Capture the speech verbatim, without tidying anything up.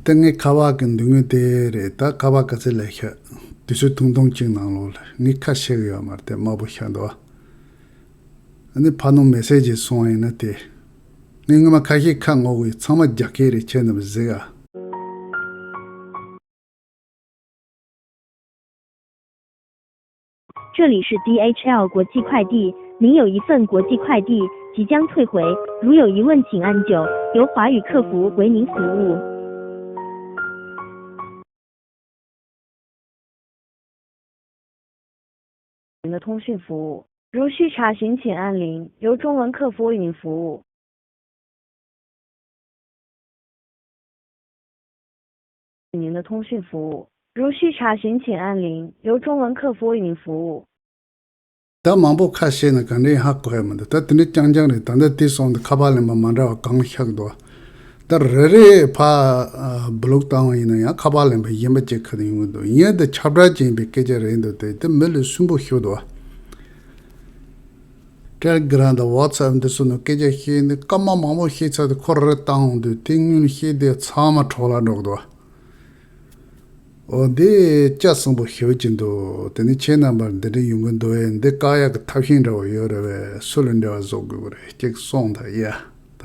ད་ངའི་ཁ་པར་གྱི་མདུན་ངོས་དེ་རེད། ད་ཁ་པར་ག་ཚོད་ལས་ཤག་དུས་ཚོད་ཐུང་ཐུང་གཅིག་ནང་ལོགས་ལ་ངས་ཁ་ཕྱེ་གི་ཡོད་མ་རེད། དེ་དམར་པོ་ཤར་འདུག་ཨ་ནི་ཕར་ནང་མེ་སེ་ཇི་སོང་ཡིན་ན་དེ། ངས་སྔོན་མ་ཁ་ཤས་ཁ་ངོ་གི་ཚང་མ་རྒྱག་གི་རེད། ཁྱེད་རྣམས་གཟིགས་ཨ། 这里是 D H L 国际快递，您有一份国际快递即将退回，如有疑问请按九，由华语客服为您服务。您的通讯服务，如需查询请按零，由中文客服为您服务。 您的通讯服务，如需查询请按零，由中文客服为您服务。 ད་མང་པོ་ཁ་ཕྱེ་ན་ག་འདྲ་ཧ་གོ་ཡ་མི་འདུག་ད་དེ་འདྲ་རྐྱང་རྐྱང་རེད། ད་ལྟ་དེ་སོང་དུས་ཁ་པར་ལེན་པ་མ་འདྲ་བ་གང་ཤག་འདུག་ད་རེ་རེ་ཕར་བློག་བཏང་བ་ཡིན་ན་ཡང་ཁ་པར་ལེན་པ་གཞན་པ་ཅིག་ཁ་ནས་ཡོང་གི་འདུག་ཡིན་ཡང་དེ་ཁྱབ་བསྒྲགས་ཅན་པའི་སྐད་ཆ་རེད་འདུག་དེ་དེ་མི་ལ་སུན་པོ་ཞིག་འདུག Telegram་དང་WhatsApp་འདི་ཚོ་ནང་སྐད་ཆ་བཤད་ནས་སྐར་མ་མང་པོ་བཤད་ཚར་དུས་ཁོ་རང་བཏང་འོང་དུས་དེ་སྔོན་བཤད་དེ་ཚང་མ་འཕྲོ་བརླག་འགྲོ་གི་འདུག་འོ་འདི་ལྕགས་ཟིང་པོ་ཞེ་པོ་ཅིག་འདུག་དེ་ནས་ཁྱེད་རྣམ་པར་འདི་འདྲ་ཡོང་གི་འདུག་བས། འདི་བཀག་ཡག་གི་ཐབས་ཤེས་འདྲ་བོ་ཡོད་རེད་བས། སུ་ལ་འབྲེལ་བ་བཟོ་དགོས་ཀྱི་རེད། གཅིག་སོང་ད་ཡ་ད།